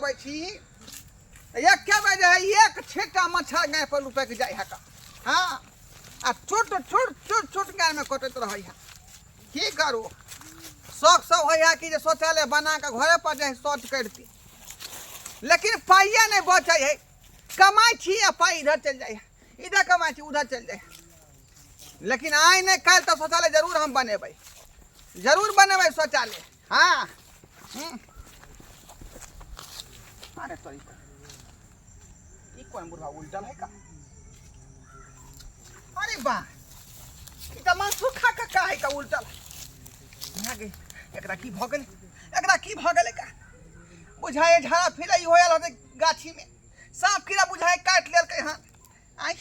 आबै छी एके बेर जे है एक छेटा मच्छर गाय पर लुपकि जाइ है का। हाँ आ छोट छोट छोट छोट गायमे कटैत रहै है। की करू, शौक सब होइ है कि जे शौचालय बना कऽ घरे पर जे शौच करती, लेकिन पाइए नहि बचै है। कमाइ छी आ पाइ इधर चलि जाइ है, इधर कमाइ छी उधर चलि जाइ है। लेकिन आइ नहि काल्हि तऽ शौचालय जरूर हम बनेबै, जरूर बनेबै शौचालय। हाँ अरे तोरी ई कोन बुढ़वा उल्टल है का? अरे बा, ई तऽ मासु खा कऽ का है का उल्टल है गे? एकरा की भऽ गेलै, एकरा की भऽ गेलै का? बुझाए झाड़ा फिरै होयल होतै गाछीमे, साँप कीड़ा बुझाए काटि लेलकै हन। आइ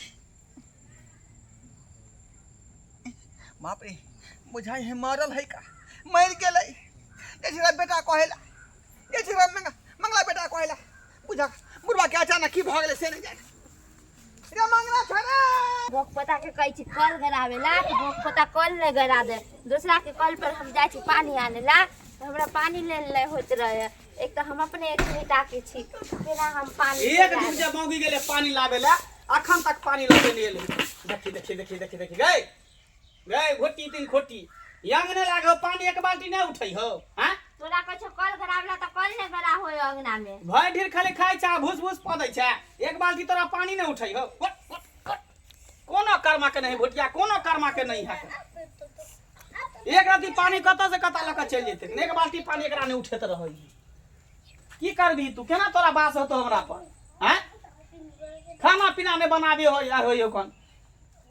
बाप रे, बुझाइ है मरल है का, मरि गेलै। जे छै बेटा कहेला, जे छै मंगला बेटा कहेला, बुझा बुढ़वा के अचानक की भऽ गेलै से नहि जाने। रे मंगला छै रे। भोग पोता के कहै छी कल गरावे ला, तऽ भोग पोता कल नहि गरा दे। दोसरा के कल पर हम जाइ छी पानी आने ला, तऽ हमरा पानी लेल नहि होइत रहै। एक तऽ हम अपने एक बेटा के छी, केना हम पानी एक दिन जे मौगी गेलै पानी लाबे ला, अखन तक पानी लऽ के नहि एलै। देखी देखी देखी देखी देखी गई गई घोटी तीन खोटी यंग नहि लागो, पानी एक बाल्टी नहि उठै हो। हैं तोरा कहै छौ कल गरावला तऽ कल नहि गरा होय अंगना में। भरि ढेर खाली खाइ छै, भूस भूस पऽ दै छै, एक बाल्टी तोरा पानी नहि उठै हो। उठ, उठ, उठ। कोनो कर्मा के नहीं भुटिया, कोनो कर्मा के नहीं है। एक राति पानी कतऽ से कतऽ लऽ कऽ चलि जेतै, एक बाल्टी पानी एकरा नहि उठैत रहै। की करबही तू, केना तोरा बास होतो हमरा पर? हैं खाना पीना नहि बनाबे हो यार होइयो कोन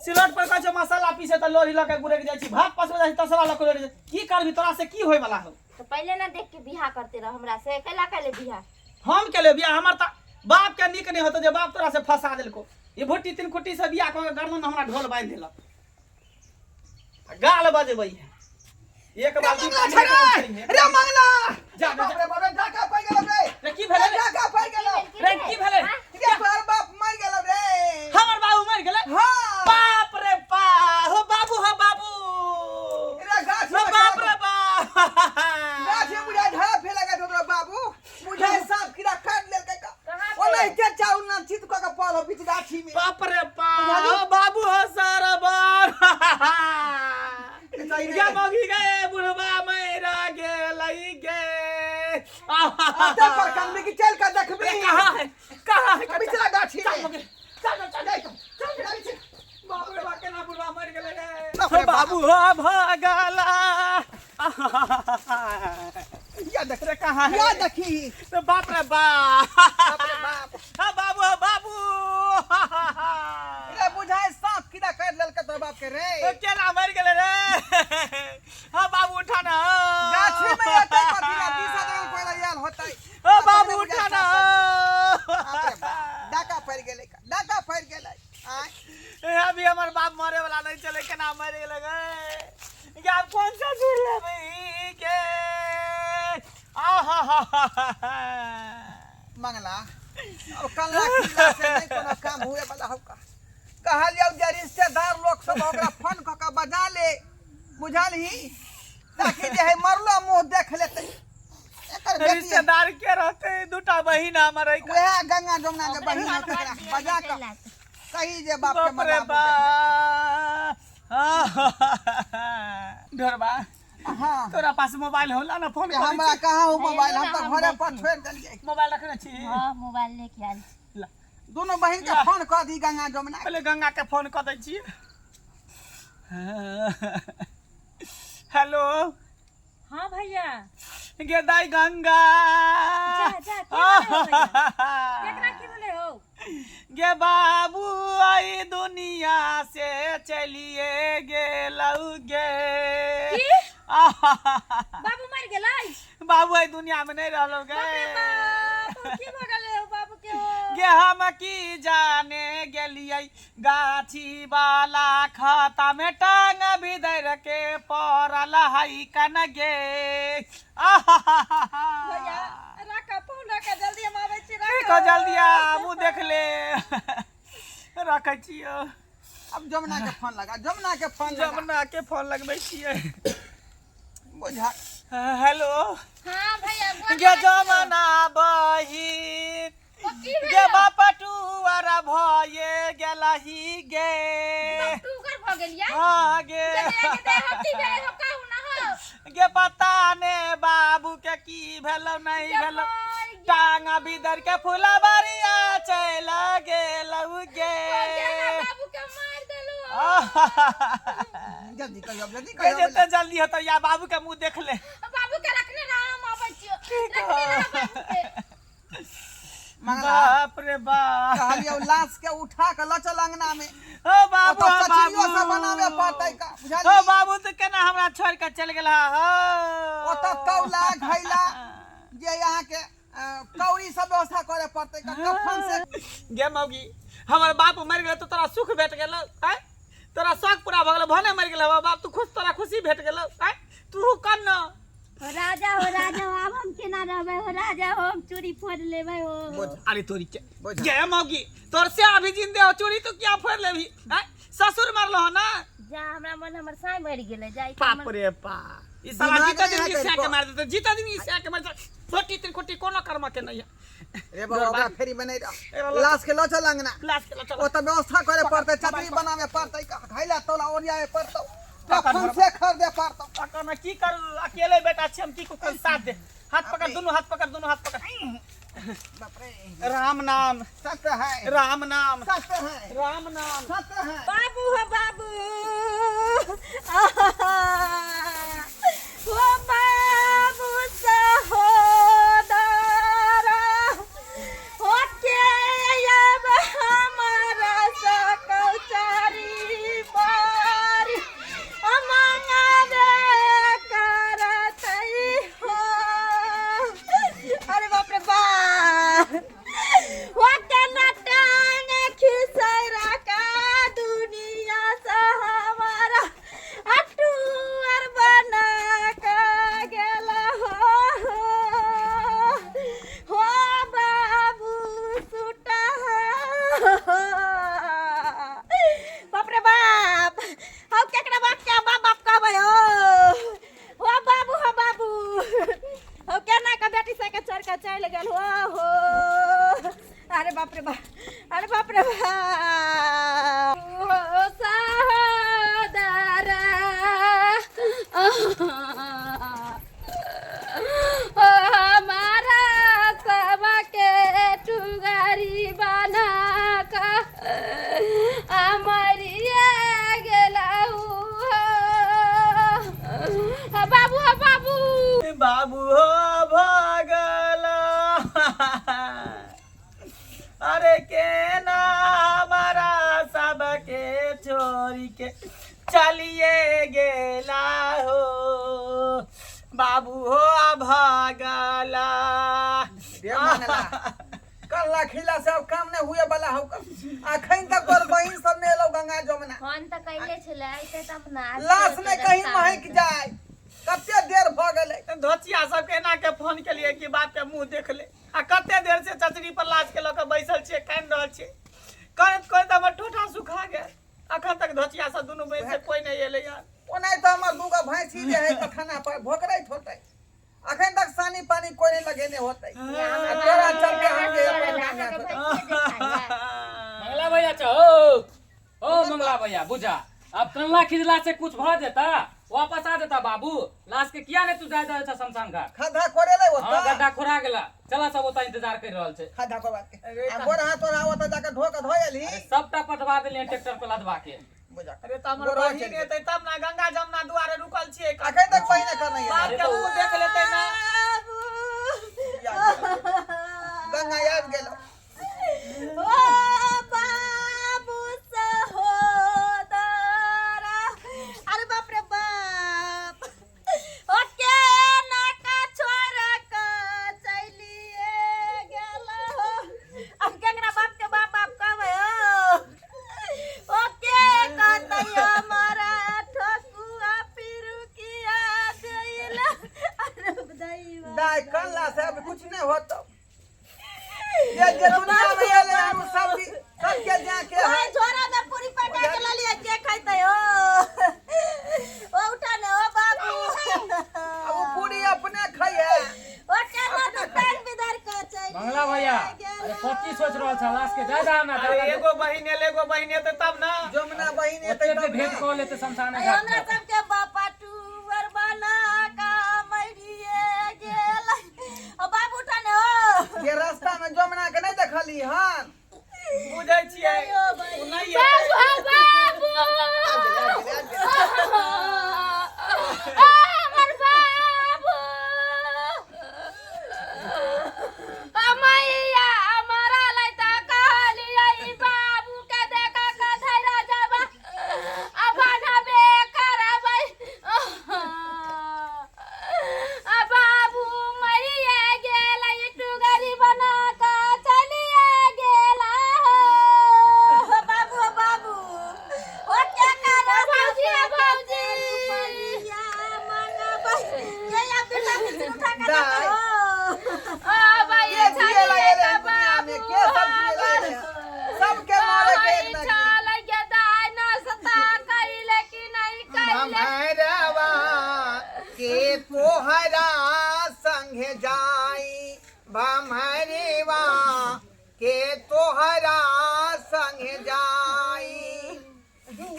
सिलौट पर कहै छै मसाला पीसे तऽ लोढ़ी लऽ के गुड़कि जाइ छी, भात पसबै जाइ छी तसला लऽ के लोढ़ी जाइ छी। की करबही, तोरा से की होय वाला हो? तऽ पहिले ना देख के बियाह करते रह हमरा से, कैला कैले बियाह? हम केले बियाह? हमर तऽ बाप के नीक नहि होतो जे बाप तोरा से फंसा देलको। ई भुट्टी तीन कुट्टी से बियाह कऽ के गर्दन हमरा ढोल बान्हि देलक, गाल बजबै है। एक बाल्टी मंगला पानी छै रे, रे रे मंगला। जा, जा, बाप रे बाप रे, डाका पड़ि गेलौ रे। रे की भेलै रे? डाका पड़ि गेलौ। रे की भेलै? रे तोहर बाप मरि गेलौ रे। हमर बाबू मरि गेलै? हाँ। बाप रे बा, हो बाबू, हो बाबू। रे गाछ हो में बाप रे बा। गाछ में बुझाइ झाड़ा फैला गेल तोरा बाबू, बुझाइ साँप कीड़ा काटि लेलकै का। कहाँ पे? ओनाहिते चाउर नाम चित कऽ के पड़ल बीच गाछी में। बाप रे बा, बुझाली? हो बाबू, हो सरबर। सही गे रे। मौगी गे, बुढ़बा मरि गेलै गे। अते पर कनबी की चल के देखबी। रे कहाँ है, कहाँ है? पिछला गाछी चल में। मौगी, चल, चल, चल, चल, चल, चल, चल। बाप रे बा, केना बुढ़बा मरि गेलै रे। बाप रे बाप। बाबू हो भगला। या देख रे कहाँ है? या देखी। तो बाप रे बाप। बाप रे बाप। हाँ बाबू, हाँ बाबू। रे बुझाय सांप कीड़ा काटि लेलकै तोर बाप के रे। तो केना मरि गेलै रे? हाँ बाबू उठा ना। गाछी में एतै कथी ला 20 आदमी कोइ आयल होतै। हाँ बाबू उठा ना। बाप रे बाप, डाका पड़ि गेलै, डाका पड़ि गेलै। आँय। ए, अभी हमर बाप मरे वाला नहीं चले, केना मरि गेलै गे? गे आब कौन सा सुर लेबै गे? आहा हा हा हा। मंगला अब कल्ला किला से नहीं कोनो काम हुए वाला हौ का। कहलियौ जे रिश्तेदार लोक सब ओकरा फोन कऽ के बजा ले, बुझलही, ताकि जे है मरलो मुँह देख लेतै। एकर बेटी रिश्तेदार के रहते, दूटा बहिन हमर है। वएह गंगा जमुना के ओकरे बहिन फोन है, कर तकरा दिअ, बजा कऽ चलि आयत। कही जे बाप के बाप रे मरला मुँह देख बा। ढोरबा। हाँ। तोरा पास मोबाइल होला ना? फोन ये हमरा कहाँ हो मोबाइल, हम ना, तऽ हम घरे पर देखी। छोड़ि देलियै। मोबाइल रखने छी? हाँ मोबाइल लेके आयल छी। ला, दुनू बहिन के ला। फोन कऽ दी गंगा जमुना के। पहिले गंगा के फोन कऽ दै छी। हेलो। हाँ भैया। गे दाई गंगा। जा, जा, की भेलै हो भैया? केकरा की भेलै हो? गे बाबू आई दुनिया से चलिए गेलौ गे। की? बाबू मरि गेलै? बाबू आई दुनिया में नहीं रहलो गे। बाप रे बाप, की भऽ गेलै हो बाबू के हो? गे हम की जाने गेलियै, गाछी वाला खाता में टांग बिदर के पड़ल हई कन गे। भैया राख फोन, राख जल्दी, हम आबै छी। राख देखो जल्दी आ, मुँह देख ले। रखै छियो। अब जमुना के फोन लगा, जमुना के फोन लगा। जमुना के फोन लगबै छियै। बुझा। हेलो। हाँ भैया, गोर गे लागै छियौ। जमुना बहिन। भये गेलही गे। टूगर भ गेलियै। हाँ गे। के देह हम की भेलै हो कहू ना हो। गे पता ने बाबू के की भेलो नहीं भेलो, टांग बिदर के फुलबरिया चल गेलौ गे। बाबू के मार देलू। जल्दी कहियो, जल्दी गे कहियो। जते जल्दी होतो या बाबू के मुंह देख ले। बाबू के रखने ना हम आबै छियो, रखने ना बाबू के। मंगला बाप रे बाप, कहलियो लाश के उठा के ल चल अंगना में। ओ बाबू, ओतऽ ओ चचरियो बाबू सब बनाबे पड़तै का, बुझलियै? ओ बाबू तो केना हमरा छोड़ के चल गेला हो। ओतऽ कौला घैला जे यहाँ के कौड़ी सब व्यवस्था करे पड़तै का, कफन से। गे मौगी, हमर बाप मर गेल तो तोरा सुख भेट गेल आय, तोरा शौक पूरा भ गेल, भने मर गेल हमर बाप, तू खुश, तोरा खुशी भेट गेल आय, तू कन न। हो राजा, हो राजा हो, आब हम केना रहबै हो राजा हो, हम चूड़ी फोड़ लेबै हो। अरे तोरी के बोझ। गे मौगी, तोर से अभी जिंदे हो, चूड़ी तू क्या फोड़ लेबी आय, ससुर मरलो हो ना। जा हमरा मन हमर साई मरि गेलै जाय। बाप रे बाप, ई साला दिमाग जीता नहि दिन है सै के तोर। मार देते, जीता दिन सै के मार देते, छोटी तीन खोटी कोनो कर्म के नहीं है। रे बाबा, ओकरा फेरी बनै ए रह, बाबा। लाश के ल चल अंगना। लाश के ल चल। ओतऽ व्यवस्था करे पड़तै, चतरी बनाबे पड़तै, घैला तौला ओरियाबे पड़तौ, कफन से खरीदे पड़तौ। अकन की करू, अकेले बेटा छी हम, की करू, साथ दे, हाथ पकड़, दोनों हाथ पकड़, दोनों हाथ पकड़। बाप रे, राम नाम सत्य है, राम नाम सत्य है, राम नाम सत्य है। बाबू हो बाबू, हो बाबू सहोदरा, हो के अब हमारा सकौचारी बारी अमंगावे करतै हो। अरे बाप रे बाप, हो केना टांग खिसैरा का दुनिया से हमारा अटुअर बना के गेल हो, हो बाबू सुटा। बाप रे बाप, हम केकरा बाप के बाप बाप कहबै हो, हो बाबू, हो बाबू, हो केना के बेटी सबके छोड़ के चलि गेल हो, हो। अरे बाप रे बाप, अरे बाप रे बाप, हो सहोदरा, हो हमारा सबके टुगारी बना के मरिए गेलहु हो बाबू, हो बाबू, बाबू हो भगल। अरे के ना हमारा सबके छोड़ के चलिए गेला हो बाबू हो भगला। रे मंगला, कल्ला खिला से अब काम नहीं हुए वाला हो, अखन तक तोर बहिन सब ने एलौ गंगा जमुना। फोन तऽ कैले छलै, अइते तब ना। लाश में कहीं महक जाए, कते देर भ गेलै। धोतिया सबके एना के फोन केलिए कि बाप के मुंह देख ले, आ कते देर से चचरी पर लाश के लऽ के बैसल छियै, कानि रहल छियै, करैत करैत हमर ठोठा सुखा गेल। अखन तक धोतिया सब दुनू बहिन से कोई नहीं एलै यार। ओनाहि तऽ हमर दूगो भैंसी जे है तखना पर भोकरैत होतै, अखन तक सानी पानी कोई नहीं लगेने होतै, आ तोरा चलते हम जे अपन गंगा मंगला भैया चहो ओ मंगला भैया, बुझा अब कनला खिजला से कुछ भ जेता, वापस आ जेता बाबू, लाश के किया नहीं तू जाय दे छा शमशान घाट? खद्धा कोरेले हां, ओतऽ, गड्ढा खोरा गेला, चला सब ओतऽ इंतजार कर रहल छै। खद्धा कोरबा के आ गोर हाथ तोरा ओतऽ जाके ढो के धो एलही? सबटा पटवा देलियै ट्रैक्टर पर लदवा के। बुझा अरे त हमर गोरवा बहिन चलि एतै तब ना, गंगा जमुना दुआरे रुकल छियै। अखन तक पहिने करने बाप के मुंह देख लेतै ना। गंगा आबि गेल। ओ बाबू सहोदरा, अरे बाप रे बाप, ओ के नाका छोड़ के चलिए गेल हो। अब केकरा बाप के बाप बाप कहबै हो? ओ के कहतै हमारा ठकुआ पिरुकिया देल? अरे दैवा, दाय कल्ला से अब कुछ नहीं होतो, ये जे दुनिया में एले हम सब सबके जाके है। ओए झोरा में पूरी पका के ललिए, के खैतै हो? ओ उठा ने ओ बाबू। अब वो पूरी अपने खाई है। ओ केना तू टांग बिदार के चलि मंगला भैया, अरे कथी सोच रहल छ लाश के जा जा ना अरे एगो बहिन एल एगो बहिन एतै तब ना जमुना बहिन एतै ओते तब भेंट ना। कऽ लेते शमशान अरे घाट हमरा पर। सबके बापा टूअर बना का मरिए गेल ओ बाबू उठा ने हो ये रास्ता में जमुना के नहीं देखली हन बुझै छियै यो बहिन। ओ नहि एतै। बाबू आबि गेलै, आबि गेलै, आबि गेलै। हमर बाबू मैया हमारा लै त कहलियै ई बाबू के देख के धैरा जाबा आ बनबे करबै आ बाबू मरिए गेल ई टुगरी बना के चलिए गेला हो ओ बाबू ओ बाबू ओ क्या कर भौजी, ओ भौजी। रुपैया मंगबै के या बेटा के उठा के दाइ। हो आ भाई के जिएला एलै हन दुनिया में के सब जिएला एलै हन? सबके मारे के एक ना भमरवा के तोहरा संगे जाई भमरवा के तोहरा संगे जाई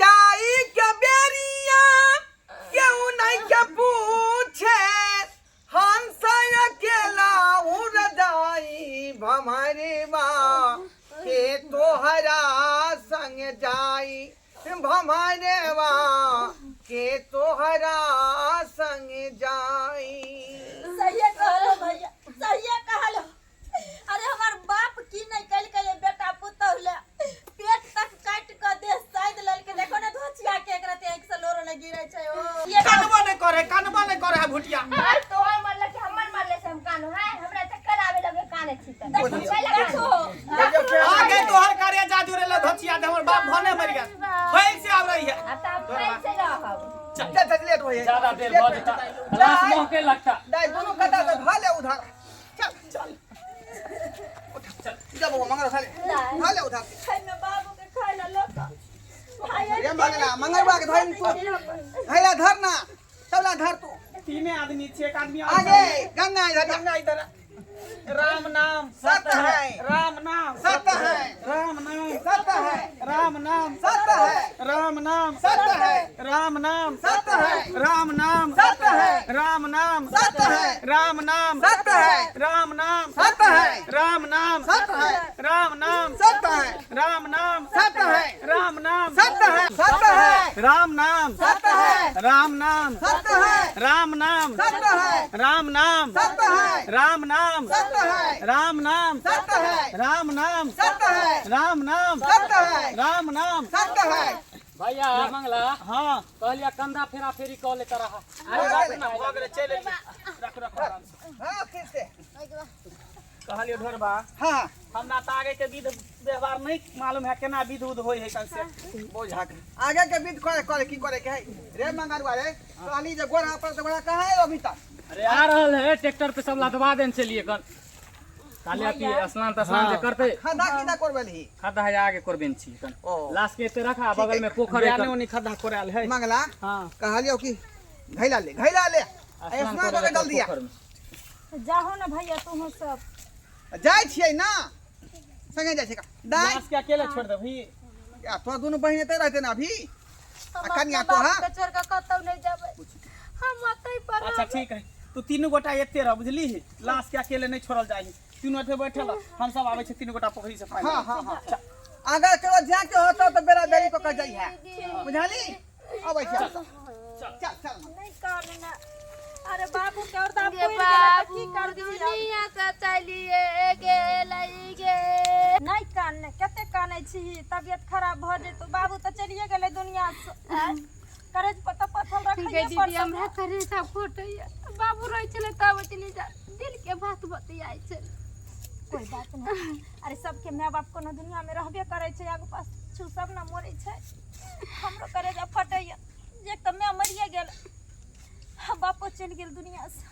जाई के बेरिया केहू नहीं के पूछे हंस अकेला उड़ जाई भमरवा के तोहरा संग जाई भमरवा के तोहरा संग जाई। सहिए कहलो भैया, सहिए कहलो। अरे हमार बाप की नहीं कल के बेटा पुतहु ले पेट तक काट के देह साइद ललके देखो ने धोचिया के एकरा ते एक से लोरो ने गिरे छै ओ ये कानबो नहि करे कानबो नहि करे है भुटिया। तोहर मरले कि हमर मरले से हम कानो है हमरा चक्कर आवे लगे काने छी त देखो देखो आगे तोहर कार्य जादू रे धोचिया दे हमर बाप भने मर गेल फैल से आब रही है। अब त हम कैसे रहब? चल चल लेट होए ज्यादा देर भऽ जेता लाश महके लगता। दाई दोनों कटा से धो ले उधर चल चल जा बबुआ मंगल उठा ले धो ले उधर। खाइ में बाबू के खाइ ला लोक भाई रे मंगला मंगलवा के धोइन तू धैला धर ना सबला धर तू। तीने आदमी छे एक आदमी और आगे गंगा इधर गंगा इधर। राम नाम सत्य है राम नाम सत्य है राम नाम सत्य है राम नाम सत्य है राम नाम सत्य है राम नाम सत्य है राम नाम सत्य है राम नाम सत्य है राम नाम सत्य है राम नाम सत्य है राम नाम सत्य है राम नाम सत्य है राम नाम सत्य है राम नाम सत्य है सत्य है राम नाम सत्य है राम नाम सत्य है राम नाम सत्य है राम नाम सत्य है राम नाम सत्य है राम नाम सत्य है राम नाम सत्य है राम नाम सत्य है राम नाम सत्य है। भैया मंगला हाँ कहलिया कंधा फेरा फेरी कऽ लेता रहा। अरे रख ना भऽ गेलै चलि एलियै। रख रख आराम से। हाँ फिर से कहलियै ढोरबा हाँ हमरा तऽ आगे के विध व्यवहार नहीं मालूम है केना विध उध होय है कैसे बोझा के आगे के विध करे करे की करे के है रे मंगलवा रे कहली जे गोरा पर तो गोरा कहाँ है अभी तक? अरे आ रहल है ट्रैक्टर पे सब लदवा देन चलिए कन काले अथी स्नान तस्नान जे करते खदा किदा करबेलही खद्धा है आगे करबेन छी कन ओ। लाश के एते रखा बगल में पोखर है बियाने कन। ओनी खद्धा कोरायल है। मंगला हाँ कहलियो कि घैला ले घैला ले स्नान स्नान करे करके जल्दी आ पोखर में। जाहो ना भैया तुम सब जाइ छियै ना संगे जाइ छियै दाइ लाश के अकेले छोड़ देबही आ तोरा दुनू बहिन एते रहते ना अभी हम आ कनिया अपना तोरा? बाप के छोड़ के कतौ नहीं जाबै हम ओतै पर अच्छा ठीक है तू तीनू गोटा एते रह बुझली लाश के अकेले नहीं छोड़ल जाही तीनू एते बैठल रह, हम सब आबै छै तीनू गोटा पोखरी से पानि हाँ हाँ हाँ अगर केकरो जाके होतो तो बेरा बेरी पकड़ जाइ है बुझाली अबै छै चल चल चल नहीं कान ना अरे बाबू के और दाम गे पुरि गेलै तऽ बाबू की करबी आब? दुनिया से चलिए गेलै गे। नहीं कान ने कते कानै छी तबियत खराब भऽ जेतौ बाबू तऽ चलिए गेलै दुनिया से करेज पर तऽ पत्थर गे रखैये दीदी पड़तौ। हमरा करेजा फूटैया बाबू रहै छलै तब चलि जा दिल के बात बतियाइ छलै। कोई बात नहीं अरे सबके माय बाप कोनो दुनिया में रहबे करै छै आगू पाछू सब ने मरै छै हमरो करेजा फटैया जे एक तऽ माय मरिए गेल आ बापो चलि गेल दुनिया से।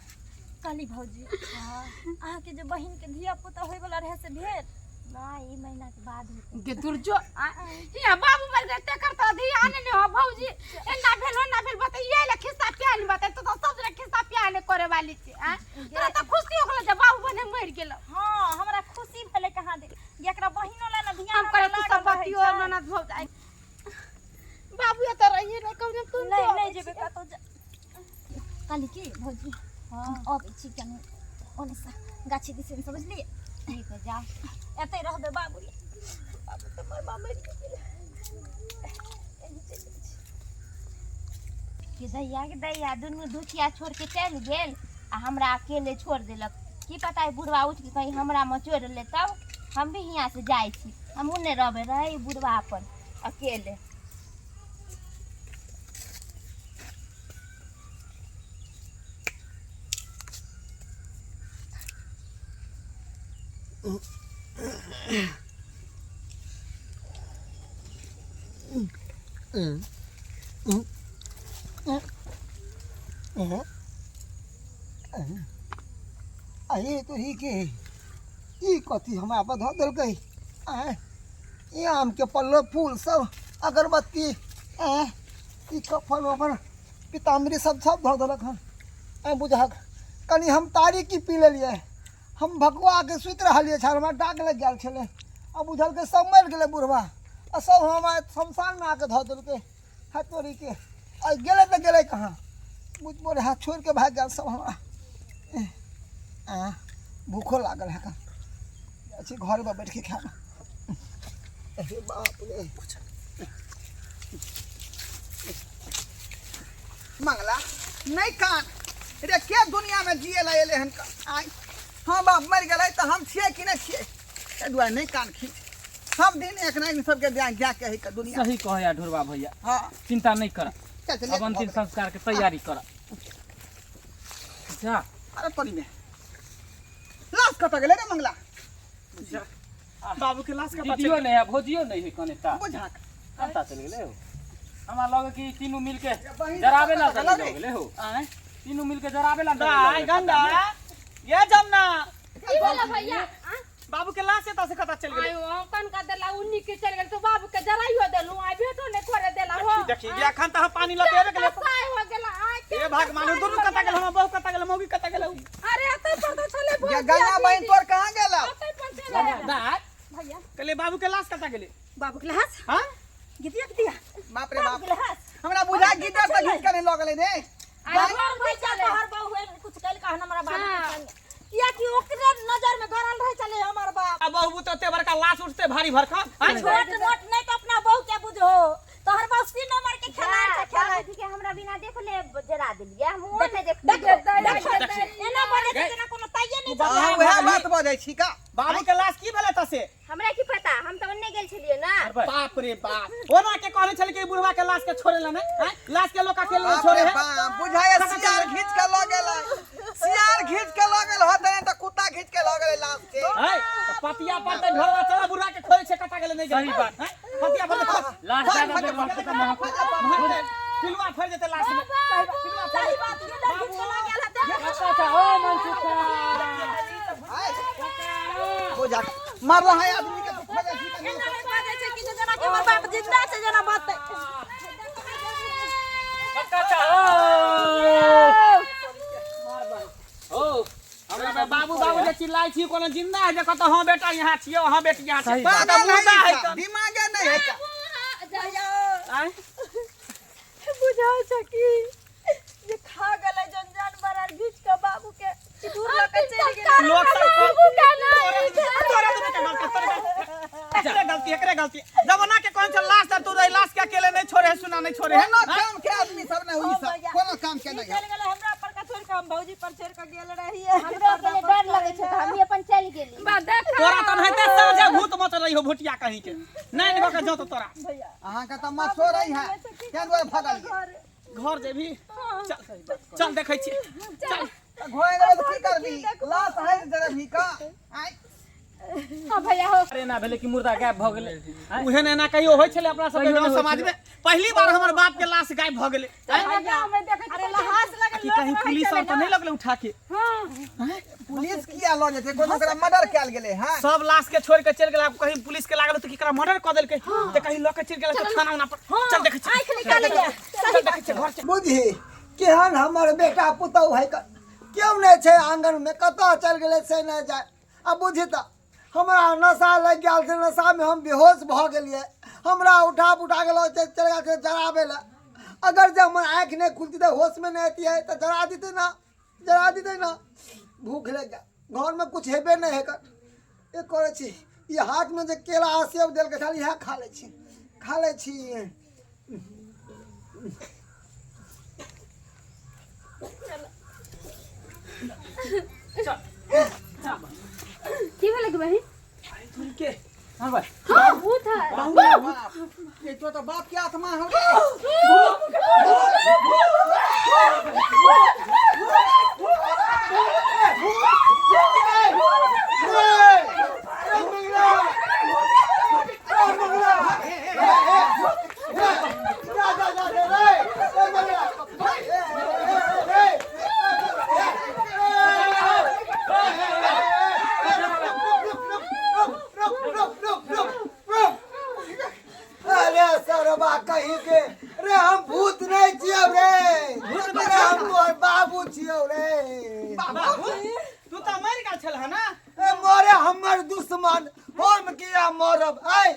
कहली भौजी अहाँके जे बहिन के धिया पुता होय वाला रहे से भेल? नहि ई महीना के बाद हेतै। गे दुर्जो हिया बाबू मर गेल तेकर तऽ धियान नहि हो भौजी एना भेल ओना भेल बतैये ले खिस्सा पिया नहि बतै तो सब दिन खिस्सा पिया नहि करे वाली छी आ तोरा तऽ खुशी हो गेल जे बाबू बने मरि गेल। हाँ हमरा खुशी भेलै कहाँ दे भौजी हम अबै छी कनि ओने से गाछी दिसन से, बुझलियै? ठीक है, जाओ। एतै रहबै बाबू लए। बाबू तऽ मरबा मरि गेलै। एही चलि जाइ छी। कि दैया के दैया दुनू दुखिया छोड़ के चलि गेल आ हमरा अकेले छोड़ देलक। की पता ई बुढ़वा उठि के कहीं हमरा मचोड़ि ले, तब हम भी हियाँ से जाइ छी, हमहूँ नहि रहबै, रहै ई बुढ़वा अपन अकेले। अरे तो ही के ई कथी हमरा पर धऽ देलकै? आँय, ई आमके पल्लव फूल सब अगरबत्ती, आँय, ई कफन उफन पीताम्बरी सब सब धऽ देलक हन। आँय बुझहक कनि हम तारी की पी लेलियै, हम भकुआके सुति रहलियै छल, हमरा डाक लागि गेल छलै आ बुझलकै सब मरि गेलै बुढ़बा आ सब हमरा शमशानमे आके धऽ देलकै। हाथ तोड़ीके आ गेलै तऽ गेलै कहाँ? बुझ बोले हाथ छोड़िके भागि गेल सब हमरा। आ भूखो लागल है, जाइ छी घरमे बैठके खायब। अरे बाप रे, मंगला नहीं कान रे, के दुनिया में जिए ला एले हन? आय हाँ, बाप मरि गेलै तऽ हम छियै कि नहि छियै? एहि दुआरे नहि कान खींच, सब दिन एक ना एक दिन सबके जाय जाय के है के दुनिया। सही कहे या ढोरबा भैया। हाँ, चिंता नहीं कर, चल चल, अब अंतिम संस्कार के तैयारी कर जा। अरे तोरी में लाश कतऽ गेलै रे मंगला? बाबू के लाश कतऽ? दीदियो नहीं है, भौजियो नहीं है, कने ता बुझाक कत्ता चलि गेलै हो? हमरा लगे कि तीनू मिल के बहिन जराबे ला कतऽ गेलौ रे? गेलै हो। आँय तीनू मिल के जराबे ला दाय गंगा ये जमुना, की भेलो भैया? आ? बाबू के लाश एतऽ से कतऽ चलि गेलै? आयो कन का देला उन्नी के चल गेल तो बाबू के जराइयो देलू, आइ भेटो नहीं करे देला हो। देखी जे एखन तऽ हम पानी लऽ के एबे केलियै। कसाई हो गेला आइ के। हे भगवान, दुनू कतऽ गेल? हमर बहू कतऽ गेल? मौगी कतऽ गेल? अरे एतै पर तऽ छलै ये भौजी। गंगा बहिन तोर कहाँ गेल? एतै पर छलै। दाय भैया, कहलियै बाबू के लाश कतऽ गेलै? बाबू के लहास? हाँ, गिदिया गिदिया। बाप रे बाप, बाबू के लहास हमरा बुझा गिदड़ तऽ घीच के नहि लऽ गेलै रे। आइ घर भैया चले। तोहर बहू एहन कुछ कैल कहन हमरा बाबू के संगे, कियाकि ओकरे नजर में गड़ल रहे चले हमर बाप। आ बहू तऽ ओते बड़का लाश उठते भारी भरकम। आँय? छोट मोट नहीं तो अपना बहू के बुझो, तोहर बहू सीन नंबर के खेलाड़ छै, खेलाड़। बाबूजी के हमरा बिना देखले जरा देलियै, हमहूँ नहि देख देखलियै। देख, एना बजे छै जेना कोनो ताइये नहीं छै। अहाँ वएह बात बजै छी का? बाबू के लाश की भेलै तऽ से? हमरा की पता, हम तऽ ओन्ने गेल छलियै ना। बाप रे बाप, ओना के कहने छलै कि बुढ़वा के लाश के छोड़े ला नहीं? आँय? लाश के लोग अकेले नहीं बाप छोड़े रे है। बाप, बुझाए सियार घीच के लऽ गेलै, सियार घीच के लऽ गेल होतै, नहि तऽ कुत्ता घीच के लऽ गेलै लाश के। आँय? तऽ पतिया पर तऽ ढोरबा चला, बुढ़वा के खोजे छै, कतऽ गेलै नहि सही गेलै। बात। आँय? पतिया पर तऽ खोज। लाश ज्यादा देर रहतै तऽ महक पिलुआ फड़ि जेतै लाश में। पिलुआ फड़ि सही बात, गिदड़ घीच के लऽ गेल हेतै। अच्छा अच्छा, ओ मनसुखा। आय, बुझा मरला है आदमी के तो खोजै छी तऽ एना नहि बाजै छै कि जे जेना कि हमर बाप जिंदा छै जेना बात। कक्का ओ ओ हमरा बाबू बाबू जे चिल्लाइ छी, कोनो जिंदा है जे कहतौ हाँ बेटा यहाँ छियौ, हाँ बेटी यहाँ छियौ? सही बाप पागल मुर्दा है है ई सब, दिमागे नहीं है का। आँय? बुझाइ छै कि जे खा गेलै जन जानवर आर घीच के बाबू के कि दूर लऽ के चलि गेलै। लोक सब बाबू के नहीं। तोरा दुनू के गलती, तोरा गलती, एकरे गलती, एकरे गलती। जमाना के कहन छै लाश दर तू रही, लाश के अकेले नहीं छोड़े है, सुना नहीं छोड़े है। कोनो काम के आदमी सब नहीं हुई सब, भैया। कोनो काम के ई नहीं है। चलि गेलै हमरा पर का छोड़ि के, हम भौजी पर छोड़ि के गेल रहियै। हमरो अकेले डर लगै छै तऽ हमही अपन चलि गेली। बा देख, तोरा तऽ नहीं साझे भूत मच रही हो भुटिया कहीं के नहीं निकल के जाओ तो तोरा। भैया, अहाँके तऽ मछो रही है, केहन दुआरे भगलियै? घर जेबी? चल चल, देखै छियै, चल। तऽ घोड़े देबै तऽ की करबी? लाश है जरबही का आँय? हां भैया हो। अरे एना भेलै कि मुर्दा गायब भऽ गेलै? आँय? उहे ने एना कहियो होइ छलै अपना सबके कहियो गाँव नहि होइ। समाज में पहिली बार हमर बाप के लाश गायब भऽ गेलै। गाँव में देखै अरे लहास लगल कि लोक कहीं रहै पुलिस छलै और तऽ ना। नहीं लगलै उठा के? हां। पुलिस किया लऽ जेतै? कोनो ओकरा मर्डर कयल गेलै हँ? सब लाश के छोड़ के चलि गेल। आब कहीं पुलिस के लागल तऽ केकरा मर्डर कऽ देलकै तऽ कहीं लऽ के चलि गेल तऽ थाना उना पर। चल देखै छियै। आँखि निकालै ये। चल देखै छियै घर चल। बुझी केहन हमर बेटा पुतहु है, केओ नहि छै आङ्गनमे, कतऽ चलि गेलै से नहि जाय। आ बुझी तऽ हमरा नशा लागि गेल छै, नशामे हम बेहोश भऽ गेलियै, हमरा उठा पुठा के लऽ चलि गेल छै जराबै लए। अगर जे हमर आँखि नहि खुलती तऽ होशमे नहि अतियै तऽ जरा देतै ने। जरा दितै ने भूख लागि गेल घरमे किछु हेबे नहि है एक करै छी ई हाथमे जे केला आ सेब देलकै छल इएह खा लै छी खा लै छी। की भेलै गे बहिन? के हाँ भाई। हाँ भूत है। बाप ये तो बाप के आत्मा हो रे। अरे सरबा कहीं के रे, हम भूत नहीं छियौ रे, अरे हम तोहर बाबू छियौ रे। बाबू, तू तऽ मरि गेल छलह ना? ए मरे हमर दुश्मन, हम किया मरब? ऐ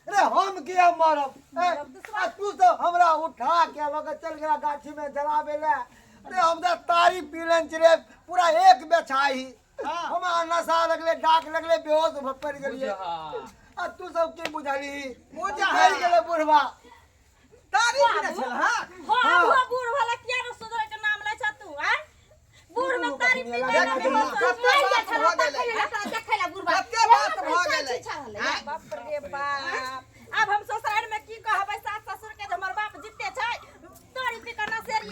रे, हम किया मरब? ऐ आ तू सब हमरा उठा के लऽ के चल गेला गाछी में जलाबे ले। अरे हम तऽ तारी पी लेने छी रे पूरा एक बेछाही। हाँ। हमरा नशा लगले, डाक लगले, बेहोश भऽ पड़ि गेलियै। बुझा। आ तू सब की बुझलही? बुझा। मरि गेलै बुढ़वा। तारी पीने छल हाँ। हाँ हो, बूढ़ भला किया न सुधरे के नाम लै छ तू? आय बूढ़ में तारी पी देख के ना बेहोश हो। कते बात भऽ गेलै। देखै ला बुढ़बा। कते बात भऽ गेलै। आँय? बाप रे बाप, आब हम ससुराल में की कहबै सास ससुर के जे हमर बाप जिते छै तारी पी के नशेरी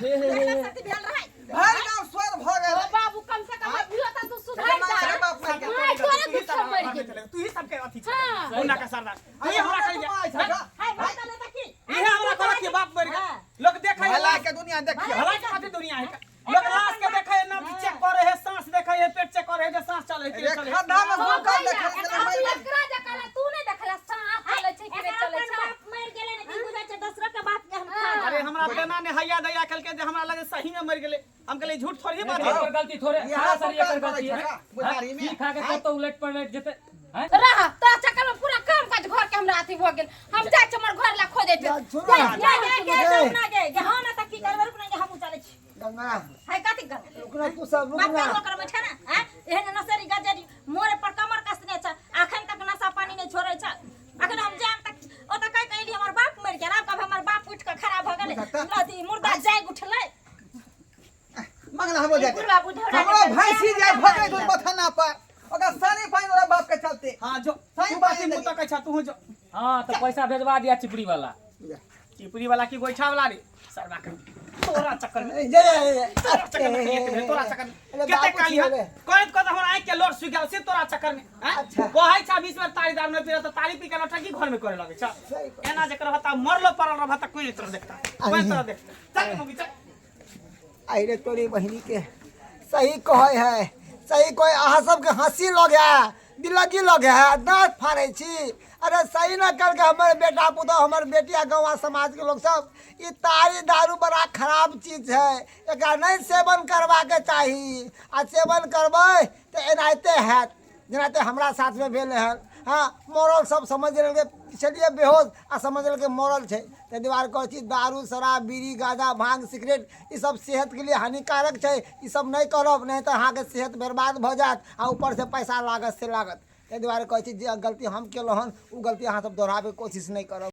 साथी भेल रहै। भरि गाँव स्वर भऽ गेलै। बाबू कम से कम अभियो तऽ तू सुधर जा। अरे बाप मरि गेल। हाय तोरे गुस्सा मरि गेल। तू ही सबके अथी छे। हाँ। मुन्ना का सरदार, तू ही हमरा कहि अरे जा। तुम आइ छह। हाय भाई ने तऽ की इहे हमरा कहलक कि बाप मरि गेल। लोग देखै है भला के दुनिया देखियो। भला के खातिर दुनिया है। लोग लाश के देखै है, नाभि चेक करे है, सांस देखै है, पेट चेक करे है जे सांस चले है कि रे नहि चले है। खद्धा में हाँ गुलकल भैया, देखल एकरा गेलै तू मरि गेल। एकरा जकाँ ला तू नहि देखला साँस चलै छै कि नहि एकरा चलै अपन छै। बाप मरि गेलै ने की बुझै छै दोसरो के बाप के हम खा जाब। अरे हमरा तेना ने हैया दैया केलकै जे हमरा लगे सही में मरि गेलै। हम कहलियै झूठ थोड़ी बाजै। एकर गलती थोड़े इएह सरासर सब एकर काज गलती करै है। छै, बुझारी में। की खा के कतौ उलट पलट जेतै हैं? रह तोरा चक्कर में पूरा काम काज घर के हमरा अथी भऽ गेल। हम जाइ छी हमर घर ला खोजै छै। जा, छोड़ो ना। गे गे गे रुक ना गे गे, हाँ ना तऽ की करबै? रुक ना गे, हमहूँ चलै छी। गंगा। हाय कथी गंगा? रुकना तू सब, बात रुकना। करबो करबै छै ना? आँय एहन नशेरी गजेरी मोरे पर कमर कसने छै, अखन तक नशा पानी नहि छोड़ै छै। अखन हम जायब तऽ ओतऽ कहि कऽ एली हमर बाप मरि गेल। आब कब हमर बाप उठि कऽ खड़ा भऽ गेलै, अथी मुर्दा जागि उठलै। मंगला हमरो जाय दे। बुढ़बा बुढ़ौरा हमरो के भैंसी जाय भगै दूर बथाना पर, ओकरा सानी पानि ओकरा बाप के चलते। हाँ जो सही तू बाती बात मुँह तकै छ, तू जो। हाँ तऽ पैसा भेजवा दिया चिपड़ी वाला। चिपरी वाला की गोइठा वाला रे सरवा के तोरा चक्कर में, ए, जे, जे, जे, तोरा चक्कर में कहिया के भेल, तोरा चक्कर में अरे कते बाबू काली छियै है रे। कहैत कहैत हमरा आँखि के लोर सुखि गेल से तोरा चक्कर में। आँय? अच्छा। कहै छ 20 बेर तारी दारू नहि पीरह तऽ तारी पी के नौटंकी घर में करे लगै छ। सही कहै। एना जे करबह तऽ मरलो पड़ल रहबह तऽ कोई नहि तोरा देखता, कोई नहि तोरा देखता। चल मम्मी चल। अरे रे तोरी बहिनी के सही कहै है, सही कहै। अहाँ सबके हँसी लगे है, दिलगी लगे है, दाँत फाड़ै छी। अरे सही न करके हमर बेटा पुतोह, हमर बेटिया, गाँव समाज के लोग सब ई तारी दारू बड़ा खराब चीज है, एकरा नहीं सेवन करबाके चाही। आ सेवन करबै तऽ एनाहिते हैत जेनाहिते हमरा साथमे भेल हन। हाँ मरल सब समझ लेलकै, छलियै बेहोश आ समझ लेलकै मरल छै। ताहि दुआरे कहै छी दारू शराब बीड़ी गाँजा भाँग सिगरेट ई सब सेहतके लिए हानिकारक छै। ई सब नहि करब, नहि तऽ अहाँके सेहत बर्बाद भऽ जायत आ ऊपरसँ पैसा लागत से लागत। ताहि दुआरे कहै छी जे गलती हम केलहुँ हन ओ गलती अहाँ सब दोहराबैके कोशिश नहि करब।